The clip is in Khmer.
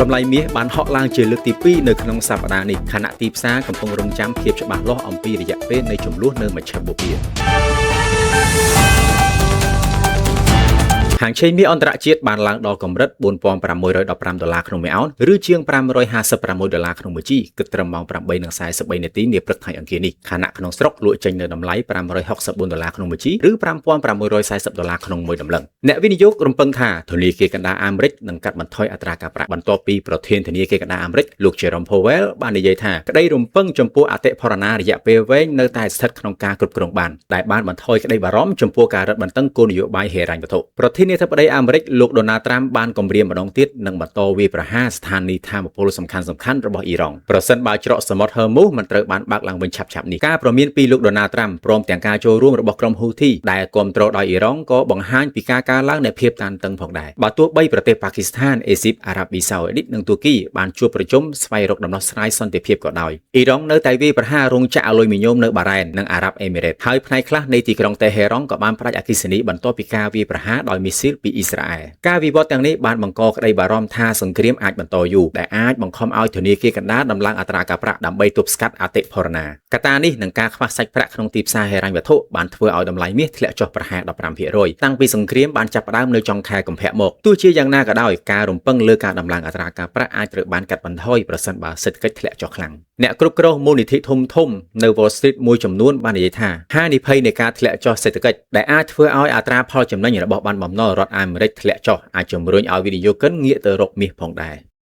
តម្លៃមាសបានហក់ឡើងជាលើកទី2នៅក្នុងសប្តាហ៍នេះខណៈទីផ្សារកំពុងរង់ចាំភាពច្បាស់លាស់អំពីរយៈពេលនៃជម្លោះនៅមជ្ឈិមបូព៌ាហាងឆេងមាសអន្តរជាតិបានឡើងដល់កម្រិត4615ដុល្លារក្នុងមួយអោនឬជាង556ដុល្លារក្នុងមួយជីគិតត្រឹមម៉ោង8:43នាទីនាព្រឹកថ្ងៃអង្គារនេះខណៈក្នុងស្រុកលក់ចេញនៅតម្លៃ564ដុល្លារក្នុងមួយជីឬ5640ដុល្លារក្នុងមួយតម្លឹងអ្នកវិនិយោគរំពឹងថាធនាគារកណ្ដាលអាមេរិកនឹងកាត់បន្ថយអត្រាការប្រាក់បន្ទាប់ពីប្រធានធនាគារកណ្ដាលអាមេរិកលោក Jerome Powell បាននិយាយថាក្តីរំពឹងចំពោះអតិផរណារយៈពេលវែងនៅតែស្ថិតក្នុងការគ្រប់គ្រងបានដែលបានបន្ថយក្តីបារម្ភចំពោះការរឹតបន្តឹងគោលនយោបាយហិរញ្ញវត្ថុប្រធានាធិបតីអាមេរិកលោក Donald Trump បានគម្រាមម្ដងទៀតនឹងបន្តវាយប្រហារស្ថានីយ៍ថាមពលសំខាន់ៗរបស់អ៊ីរ៉ង់ប្រសិនបើច្រកសមុទ្រ Hormuz មិនត្រូវបានបើកឡើងវិញឆាប់ៗនេះការព្រមានពីលោក Donald Trump ព្រមទាំងការចូលរួមរបស់ក្រុម Houthi ដែលគាំទ្រដោយអ៊ីរ៉ង់ក៏បង្ហាញពីការកើនឡើងនៃភាពតានតឹងផងដែរបើទោះបីប្រទេសប៉ាគីស្ថានអេស៊ីបអារ៉ាប៊ីសាអូឌីតនិងទួរគីបានជួបប្រជុំស្វែងរកដំណោះស្រាយសន្តិភាពក៏ដោយអ៊ីរ៉ង់នៅតែវាយប្រហាររោងចក្រអាលុយមីញ៉ូមនៅបារ៉ែននិងអារ៉ាប់អេមីរ៉េតហើយផ្នែកខ្លះនៃទីក្រុងតេហេរ៉ង់ក៏បានផ្ដាច់អគ្គិសនីបន្ទាប់ពីការវាយប្រហារដោយមីស៊ីលពីអ៊ីស្រាអែលការវិវត្តទាំងនេះបានបង្កក្តីបារម្ភថាសង្គ្រាមអាចបន្តយូរដែលអាចបង្ខំឲ្យធនាគារកណ្ដាលដំឡើងអត្រាការប្រាក់ដើម្បីទប់ស្កាត់អតិផរណាកត្តានេះនិងការខ្វះសាច់ប្រាក់ក្នុងទីផ្សារហិរញ្ញវត្ថុបានធ្វើឲ្យតម្លៃមាសធ្លាក់ចុះប្រហែល15%តាំងពីសង្គ្រាមបានចាប់ផ្ដើមនៅចុងខែកុម្ភៈមកទោះជាយ៉ាងណាក៏ដោយការរំពឹងលើការដំឡើងអត្រាការប្រាក់អាចត្រូវបានកាត់បន្ថយប្រសិនបើសេដ្ឋកិច្ចធ្លាក់ចុះខ្លាំងអ្នកគ្រប់គ្រងមូលនិធិធំធំនៅ Wall Street មួយចំនួនបាននិយាយថាហានិភ័យនៃការធ្លាក់ចុះសេដ្ឋកិច្ចដែលអាចធ្វើឲ្យអត្រាផលចំណេញរបស់ប័ណ្ណបំណុលរដ្ឋអាមេរិកធ្លាក់ចុះអាចជំរុញឲ្យវិនិយោគិនងាកទៅរកមាសផងដែរ។